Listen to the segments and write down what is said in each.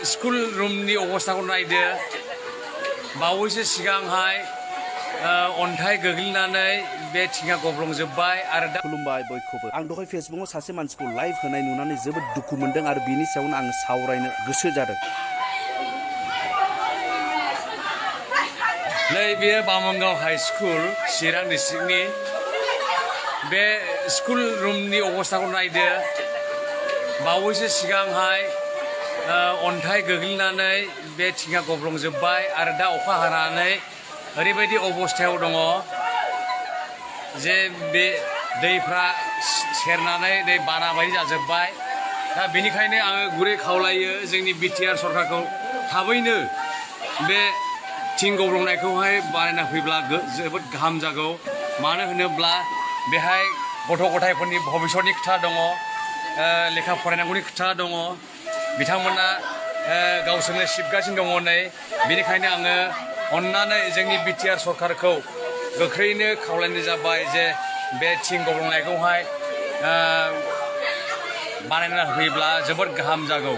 School रुमनि अबस्थाखौ नायदो बावैसो सिगांहाय अन्थाइ गोग्लैनानै बे थिङा गब्लंजोब्बाय आरो दा खुलुमबाय बयखौबो आं दहाय फेसबुकाव सासे मानसिखौ लाइभ होनाय नुनानै जोबोद दुखु मोनदों आरो बिनि सायावनो आं सावरायनो गोसो जादों। नै बेयो बामुंगाव हाई स्कुल चिरां डिस्ट्रिक्टनि बे स्कुल रुमनि अबस्थाखौ नायदो बावैसो सिगांहाय अन्थाइ गोग्लैनानै बे थिङा गब्लंजोब्बाय आरो दा अखा हानानै ओरैबायदि अबस्थायाव दङ जे बे दैफ्रा सेरनानै दै बाना बायदि जाजोब्बाय। दा बेनिखायनो आङो गुरै खावलायो जोंनि बिटिआर सरकारखौ थाबैनो बे थिं गब्लंनायखौहाय बानायना फैब्ला जोबोद गाहाम जागौ। मानो होनोब्ला बेहाय गथ' गथायफोरनि भबिष्यतनि खोथा दङ, लेखा फरायनांगौनि खोथा दङ, बिथांमोना गावसोरनो सिबगासिनो दङ नै। बेनिखायनो आङो अन्नानै जोंनि बिटिआर सरकारखौ गोख्रैनो खावलायनाय जाबाय जे बे थिं गब्लंनायखौहाय बानायना होयोब्ला जोबोद गाहाम जागौ।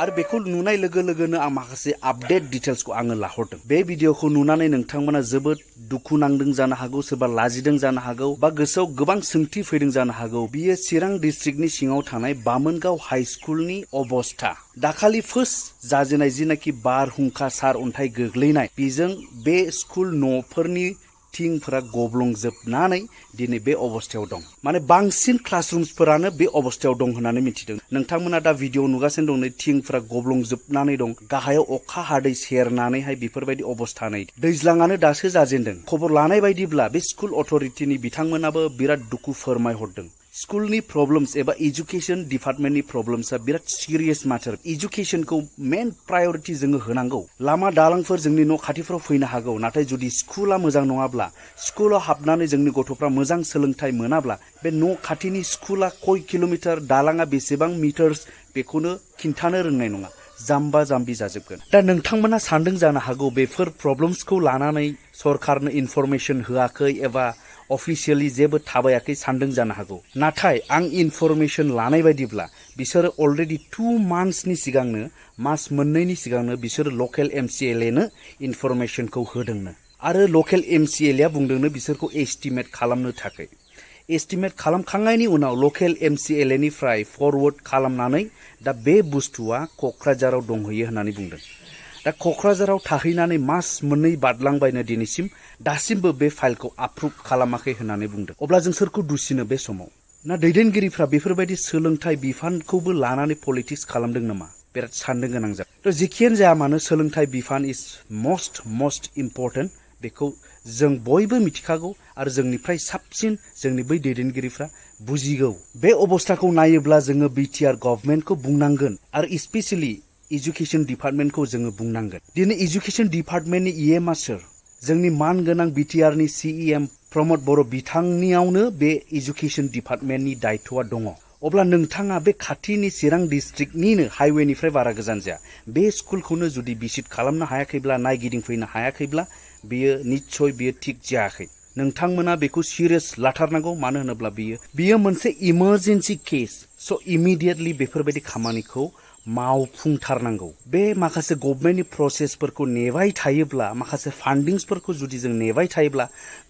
आरो बेखौ नुनाय लोगो लोगोनो आं माखासे आपडेट डिटेल्सखौ आङो लाहरदों। बे भिडिअखौ नुनानै नोंथांमोना जोबोद दुखु नांदों जानो हागौ, सोरबा लाजिदों जानो हागौ, बा गोसोआव गोबां सोंथि फैदों जानो हागौ। बियो चिरां डिस्ट्रिक्टनि सिङाव थानाय बामोनगाव हाई स्कुलनि अबस्था। दाखालि फार्स्ट जाजेनाय जिनाखि बारहुंखा सार अन्थाइ गोग्लैनाय बेजों बे स्कुल न'फोरनि थिंफोरा गब्लंजोबनानै दिनै बे अबस्थायाव दं। माने बांसिन क्लासरुमसफोरानो बे अबस्थायाव दं होननानै मिथिदों। नोंथांमोना दा भिडिअ नुगासिनो दं नै थिंफोरा गब्लंजोबनानै दं। गाहायाव अखा हादै सेरनानैहाय बेफोरबायदि अबस्था नै दैज्लाङानो दासो जाजेनदों। खबर लानाय बायदिब्ला बे स्कुल अथ'रिटिनि बिथांमोनाबो बिराद दुखु फोरमायहरदों। स्कुलनि प्रब्लेम्स एबा एजुकेशन डिपार्टमेन्टनि प्रब्लेम्सआ बिराद सिरियास माटार। एजुकेशनखौ मेन प्रायरिटि जोङो होनांगौ। लामा दालांफोर जोंनि न' खाथिफ्राव फैनो हागौ, नाथाय जुदि स्कुला मोजां नङाब्ला, स्कुलाव हाबनानै जोंनि गथ'फ्रा मोजां सोलोंथाइ मोनाब्ला, बे न' खाथिनि स्कुला कय किल'मिटार, दालाङा बेसेबां मिटार्स बेखौनो खिन्थानो रोंनाय नङा। जाम्बा जाम्बि जाजोबगोन। दा नोंथांमोना सानदों जानो हागौ बेफोर प्रब्लेम्सखौ लानानै सरकारनो इनफरमेसन होआखै एबा अफिसियेलि जेबो थाबायाखै सानदों जानो हागौ। नाथाय आं इनफरमेसन लानाय बायदिब्ला बिसोरो अलरेडि 2 मान्थसनि सिगांनो, मास मोननैनि सिगांनो बिसोरो लकेल MCLA नो इनफरमेसनखौ होदोंनो। आरो लकेल MCLA बुंदोंनो बिसोरखौ एस्टिमेट खालामनो थाखाय। एस्टिमेट खालामखांनायनि उनाव लकेल MCLA निफ्राय फरवर्ड खालामनानै दा बे बुस्थुआ क'क्राझाराव दंहैयो होननानै बुंदों। दा क'क्राझाराव थाहैनानै मास मोननै बारलांबायनो दिनैसिम दासिमबो बे फाइलखौ आप्रुभ खालामाखै होननानै बुंदों। अब्ला जों सोरखौ दुसिनो बे समाव? ना दैदेनगिरिफ्रा बेफोरबायदि सोलोंथाइ बिफानखौबो लानानै पलिटिक्स खालामदों नामा? बिराद साननो गोनां जादों। थ' जिखियानो जाया मानो सोलोंथाइ बिफान इज मस्ट इम्परटेन्ट। बेखौ जों बयबो मिथिखागौ आरो जोंनिफ्राय साबसिन जोंनि बै दैदेनगिरिफ्रा बुजिगौ। बे अबस्थाखौ नायोब्ला जोङो बिटिआर गभर्नमेन्टखौ बुंनांगोन आरो स्पेसियेलि एजुकेशन डिपार्टमेन्टखौ जोङो बुंनांगोन। दिनै एजुकेशन डिपार्टमेन्टनि EMआ सोर? जोंनि मानगोनां बिटिआरनि CEM प्रमद बर' बिथांनियावनो बे एजुकेशन डिपार्टमेन्टनि दायथ'आ दङ। अब्ला नोंथाङा बे खाथिनि चिरां डिस्ट्रिक्टनिनो हाइवेनिफ्राय बारा गोजान जाया, बे स्कुलखौनो जुदि भिजिट खालामनो हायाखैब्ला, नायगिदिंफैनो हायाखैब्ला, बियो निस्सय बियो थिग जायाखै। नोंथांमोना बेखौ सिरियास लाथारनांगौ। मानो होनोब्ला बियो मोनसे इमारजेन्सि केस। स' इमिडियेटलि बेफोरबायदि खामानिखौ मावफुंथारनांगौ। बे माखासे गभर्नमेन्टनि प्रसेसफोरखौ नेबाय थायोब्ला, माखासे फान्डिंसफोरखौ जुदि जों नेबाय थायोब्ला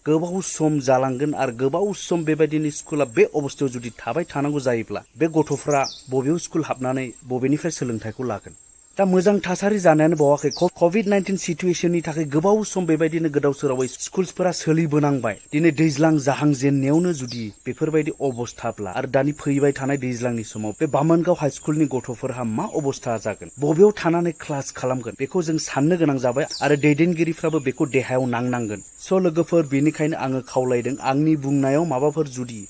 गोबाव सम जालांगोन आरो गोबाव सम बेबायदिनो स्कुला बे अबस्थायाव जुदि थाबाय थानांगौ जायोब्ला बे गथ'फ्रा बबेयाव स्कुल हाबनानै बबेनिफ्राय सोलोंथाइखौ लागोन? दा मोजां थासारि जानायानो बावाखै। कभिड-19 सिटुएसननि थाखाय गोबाव सम बेबायदिनो गोदाव सोरावै स्कुलसफोरा सोलिबोनांबाय। दिनै दैज्लां जाहांजेननायावनो जुदि बेफोरबायदि अबस्थाब्ला आरो दानि फैबाय थानाय दैज्लांनि समाव बे बामोनगाव हाई स्कुलनि गथ'फोरहा मा अबस्था जागोन, बबेयाव थानानै क्लास खालामगोन, बेखौ जों साननो गोनां जाबाय आरो दैदेनगिरिफ्राबो बेखौ देहायाव नांनांगोन। स' लोगोफोर, बेनिखायनो आङो खावलायदों, आंनि बुंनायाव माबाफोर जुदि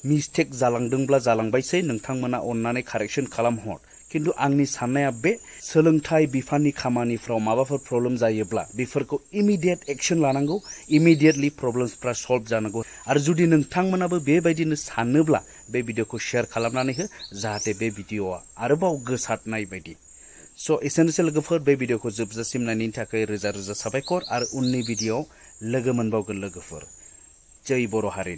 मिस्टेक जालांदोंब्ला जालांबायसै, नोंथांमोना अननानै कारेक्सन खालामहर। खिन्थु आंनि साननाया बे सोलोंथाइ बिफाननि खामानिफ्राव माबाफोर प्रब्लेम जायोब्ला बेफोरखौ इमिडियेट एक्सन लानांगौ, इमिडियेटलि प्रब्लेमसफ्रा सल्भ जानांगौ। आरो जुदि नोंथांमोनाबो बेबायदिनो सानोब्ला बे भिडिअखौ शेयार खालामनानै हो, जाहाथे बे भिडिअआ आरोबाव गोसारनाय बायदि। स' एसेनोसै लोगोफोर, बे भिडिअखौ जोबजासिम नायनायनि थाखाय रोजा रोजा साबायखर आरो उननि भिडिअआव लोगो मोनबावगोन लोगोफोर। जै बर' हारिनि।